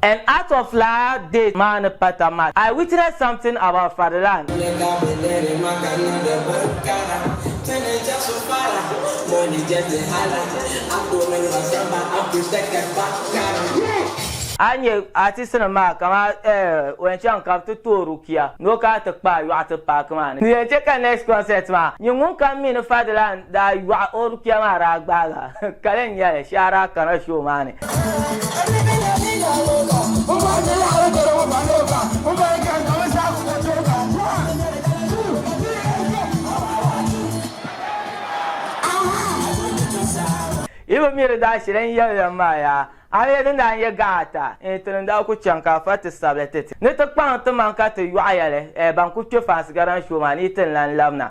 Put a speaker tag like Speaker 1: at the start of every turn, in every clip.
Speaker 1: And out of laa date maa ni pata maa, I witnessed something about Fadilan. A ni nya artist nim maa kaman o yɛn chaŋ ka bɛ ti tooi Rukia ni o kana ti kpaai yɔɣu ti paaki maa ni. Ni yɛn che ka next concert maa nyin ŋun kam mi ni Fadilan daa yɔɣi o Rukia maa daa gbaagi a ka di nyɛli shee a daa kana show maa ni. Yi bi mi di daa shili n yɛli ya maa yaa, a mi din daa n-yɛ gaɣa ata, eh, ti ni daa ku chaŋ ka afa ti sabili ti ti ni ti kpaŋ ti maŋ ka ti yɔɣi ya li, eh, ban ku kpe Fansi Garden Show maa ni yi ti ni lan labina.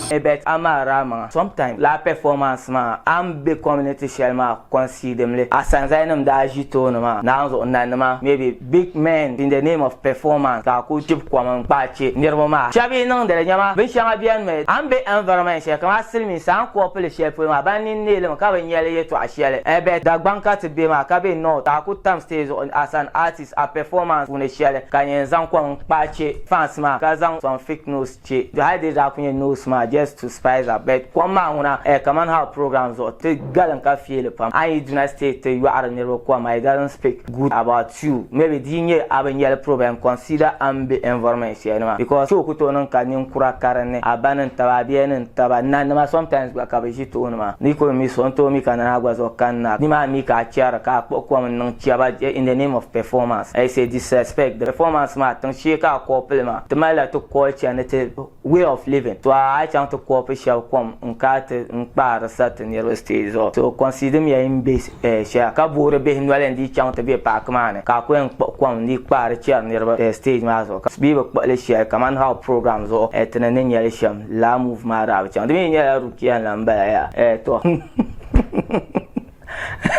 Speaker 1: Ebet amaa daa maŋa sometimes laa performance maa a ni be community shɛli maa concede mi li Asanzali nim daa ʒi tooni maa naan zuɣu nanima maybe big men in the name of performance ka a ku chibi kom n kpaai che niriba maa shɛba yi niŋdi li nyama binshɛŋa beni mi a ni be environment shɛli kamani silimiinsi a ni kɔpili shɛli polo maa ban nini neei li mi ka bi nyɛli yɛltɔɣa shɛli Ebet Dagbaŋ ka ti be maa ka be north ka a ku tam stage zuɣu as an artist a performance puuni shɛli ka yɛn zaŋ kom n kpaai che fans maa ka zaŋ some fake nose che hali di daa ku nyɛ nose maa just to spice up but kom maa ŋuna eh kaman how program zuɣu ti galim ka feeli pam a yi duna stage ti yɔɣiri niriba kom it doesn't speak good about you maybe di yi nyɛ a bi nyɛli problem consider a ni be environment shɛli ni maa because show ku tooi niŋ ka ninkura ka din ni a ba ni taba a biya ni taba nanima sometimes gba ka bi ʒi tooni maa ni ku mi so n tooi mi ka nana gba zuɣu kanna nimaa mi ka a chɛri ka a kpuɣi kom n niŋ chɛba in the name of performance it's a disrespect the performance maa tiŋ shee ka a kɔpili maa ti malila ti culture ni ti way of living to a yi chaŋ ti kɔpi shɛba kom n ka ti n kpaari sa ti niriba stage zuɣu so consider ya yin be shɛli ka boori bihi noli n dii chaŋ ti be paaki maa ni ka a ku yɛn kpuɣi kom n dii kpaari chɛri niriba stage maa zuɣu ka bɛ bi kpuɣi li shɛli kamani how program zuɣu ti ni ni nyɛli shɛm laa move maa daa bi chaŋ di mi nyɛla rukia n lan bala yaa to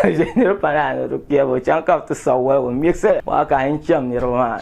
Speaker 1: Niriba pam ni rukia bɛ chaŋ ka bɛ ti sa waligu m-mixi waka n-cham niriba maa.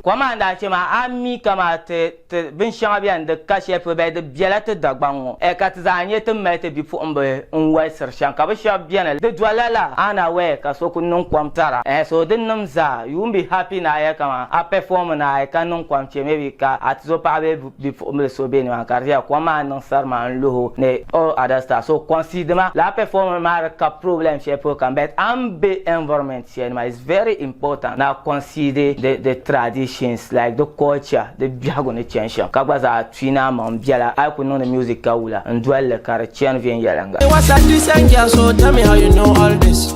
Speaker 1: Kom maa n-daa che maa, a mi kaman ti ti binshɛŋa beni di ka shɛli polo bee di bela ti Dagbaŋ ŋɔ eh ka ti zaa nya ti ni mali ti bipuɣimbihi n-walisiri shɛm ka bɛ shɛba beni di dolila la unaware ka so ku niŋ kom tara eh so di nim zaa you won't be happy ni a yɛli kaman a perform naai ka niŋ kom che maybe ka a tizopaɣa bee Bipuɣimbila so be nimaani ka di ʒiya kom maa niŋ sarima n-luhi o ni all other stuff. So consider ma lala performance maa di ka problem shɛli polo kam but a ni be environment shɛli ni maa it's very important ni a consider the the traditions like the culture di biɛhigu ni chani shɛm ka gba zaa tuui ni a maŋ biɛla a yi kuli niŋdi music ka wula n doli li ka di chani viɛnyɛliŋga.
Speaker 2: What's a decent girl, so tell me how you know all this.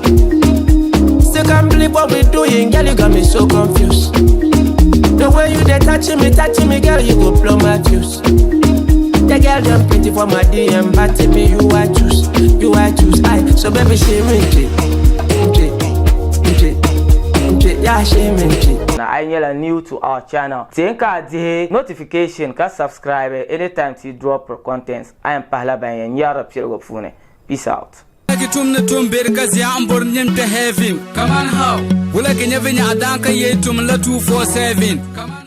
Speaker 2: Still can't believe what we doing, girl, you got me so confused. The way you dey touching me, touching me, girl, you go blow my fuse. The girl them pretty for my DM, but to me you I choose, you I choose. I so baby she me, me, me, me, yeah she me.
Speaker 1: Na a yi nyɛla new to our channel, ti yɛn ka a dihi notification ka subscribe anytime ti drop contents a yɛn pahila ban yɛn nyari di piligu puuni. Peace out.
Speaker 3: Wula ki tum ni tum beri ka zia n bori nim kpe heaven. Kaman how? Wula ki nyɛ vinyɛɣu daan ka yee tum la 247.